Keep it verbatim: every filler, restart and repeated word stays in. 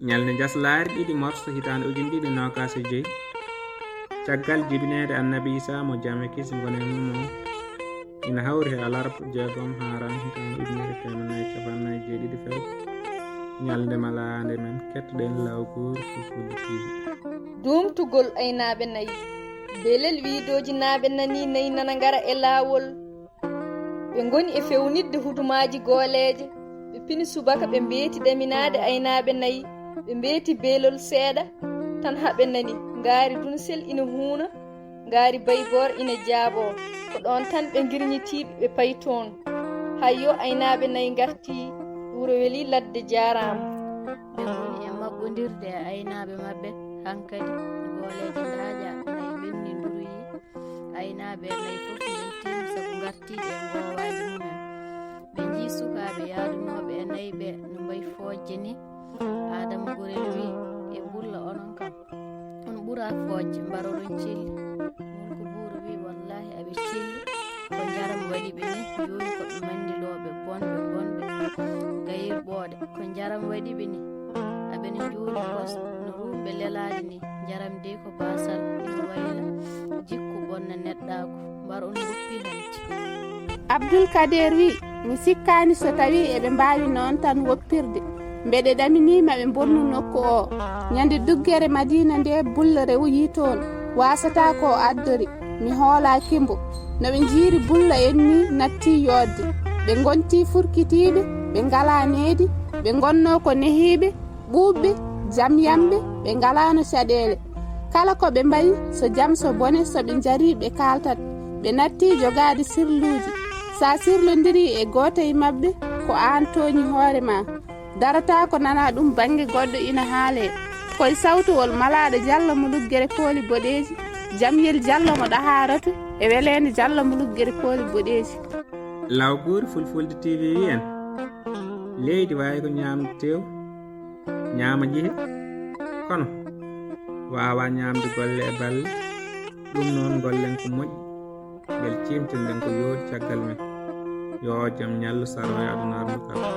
Ñalnde Njaslaari ɗiɗi morso hitaande ujine ɗiɗi noogaas e joy, caggal jibineede Annabi Iisaa mo jam e kisal ngoni e mum o, ina hawri he alarba jeegom Haram hitaande ujunere teemedde nayi cappanɗe nayi e jeeɗiɗi few. Ñalnde malaande men, kettoɗen Law Gooru Fulfulde T V. Duumtugol aynaaɓe nayi. Belel Wiidoojinaaɓe nanii nayi nana ngara e laawol. Ɓe ngoni e fewnitde hudumaaji gooleeje. Ɓe pini subaka, ɓe mbeeti ɗaminaade aynaaɓe nayi. Ɓe mbeeti beelol seeɗa, tan haa ɓe nani ngaari dunsel ina huuna, ngaari bayboor ina jaaboo. Ko ɗoon tan ɓe ngirñitii ɓe, ɓe payi toon. Hayyo, aynaaɓe nayi ngartii, wuro welii, ladde jaaraama. Ɓe ngoni e maɓɓondirde e aynaaɓe maɓɓe, hankadi gooleeje ndaajaa, nayi ɓenni nduroyii. Aynaaɓe nayi fof mbeltiima sabu ngartiiɓe e ngoowaaji mumen. Ɓe njii sukaaɓe yaadunooɓe e nayi ɓe no mbayi foojje ni. Aadama Gorel wii, "E bulla onon kam, on ɓuraa foojje, mbaroɗon celli." Mulku Buuru wii, "Wallaahi aɓe celli, ko njaram waɗi ɓe ni, jooni ko ɓe manndilooɓe bonɓe bonɓe, gayirɓooɗe, ko njaram waɗi ɓe ni. Aɓe no njuuri kos no ruumɓe lelaade ni, njaram dey ko baasal, ina wayla jikku bonna neɗɗaagu, mbar on ngoppi hanti." Abdul Kadeer wii, "Mi sikkaani so tawii eɓe mbaawi noon tan woppirde. Mbeɗe ɗaminii maɓe mbonnu nokku oo. Ñande duggere Madiina nde, bulla rewoyii toon, waasataa ko o addori. Mi hoolaa kimbo. No ɓe njiiri bulla en nii, nattii yooɗde. Ɓe ngontii furkitiiɓe, ɓe ngalaa needi, ɓe ngonnoo ko nehiiɓe, ɓuuɓɓe, jamyamɓe, ɓe ngalaano caɗeele. Kala ko ɓe mbayi, so jam so bone, so ɓe njarii ɓe kaaltat. Ɓe nattii jogaade sirluuji. So a sirlondirii e gooto e maɓɓe, ko aan tooñi hoore maa. Darataa ko nanaa ɗum bannge goɗɗo ina haalee. Ko e sawtowol malaaɗo Jallo mo luggere pooli boɗeeji, Jamyel Jallo mo ɗahaaratu, e weleende Jallo mo luggere pooli boɗeeji." Law Gooru Fulfulde T V wii en, leydi waawi ko ñaamde tew, ñaama ƴihe, kono waawaa ñaamde golle e balle. Ɗum noon, ngollen ko moƴƴi, mbele ciimtinden ko yooɗi caggal men. Yo jam ñallu saroo e adunaaru ndu kala.